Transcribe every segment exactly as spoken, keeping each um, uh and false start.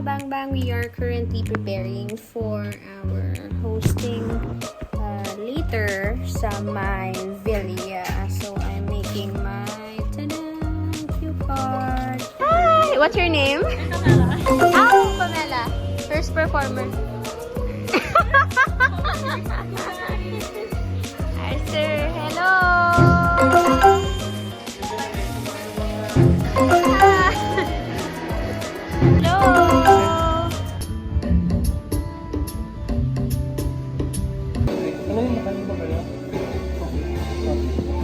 Bang Bang, we are currently preparing for our hosting uh, later sa my villa. So I'm making my, tada, cue card. Hi! What's your name? Oh, Pamela. First performer. Hi, sir. Hello. Ah. Hello.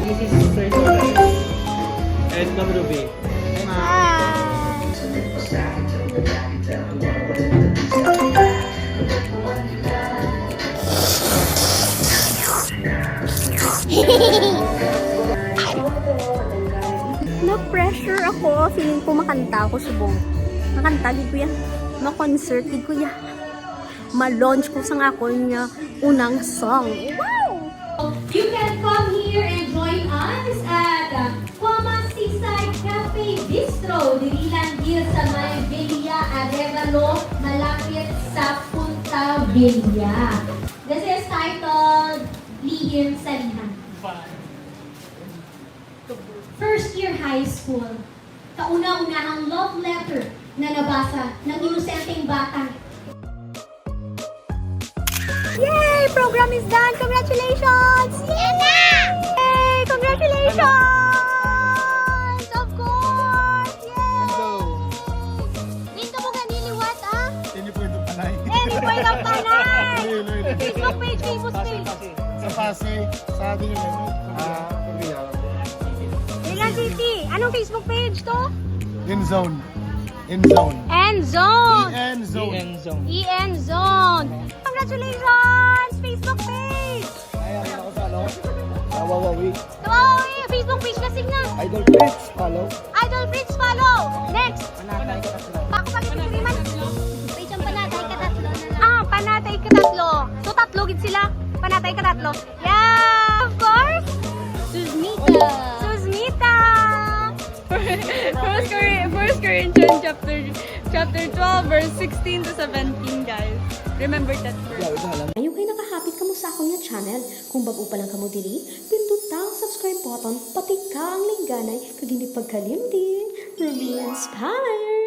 This is Sir Solas. And Ma'am Ruby. Hi. Na-pressure ako. Feeling ko makanta ako subong. Makanta gid ko ya. Ma-concert gid ko ya. Ma-launch ko sang akon nga unang song. Wow! You can come here and join us at uh, Cuama's Seaside Cafe Bistro, diri lang gid sa may Villa Arevalo, malapit sa Punta Villa. This is titled Lihim sa Lihan. First year high school, kauna-unahang love letter na nabasa ng inosenteng bata. Yay! Program is done! Congratulations! Yay! Congratulations! Of course! Yay! Din ka mo gani liwat, ah? Any point of panay. Any point of panay! Ayun, ayun. Facebook page, Facebook page. Sa Pasay, sa atin yung ano. Villa City. Anong Facebook page to? End zone. End zone. End Zone. End zone. End zone. E N Zone. Congratulations! Facebook page! Ay, ako sa ano? Sa Wawawi. Wow, eh, Facebook page na, sige na. Idol Fritz, follow. Idol Fritz, follow. Next. Ako pa gid si Riman. Page ang Panatay Katatlo na lang. Ah, Panatay Katatlo. So, tatlo gid sila. Panatay Katatlo. Yeah, of course. Susmita! Susmita! First, Cor- First Corinthians chapter chapter twelve, verse sixteen to seventeen, guys. Remember that verse. Ayaw kay nakahapit kamo sa akon nga channel. Kung bag-o pa lang kamo diri, pindot ang subscribe button, pati ka ang lingganay, kag hindi pagkalimti. Ruby Inspire!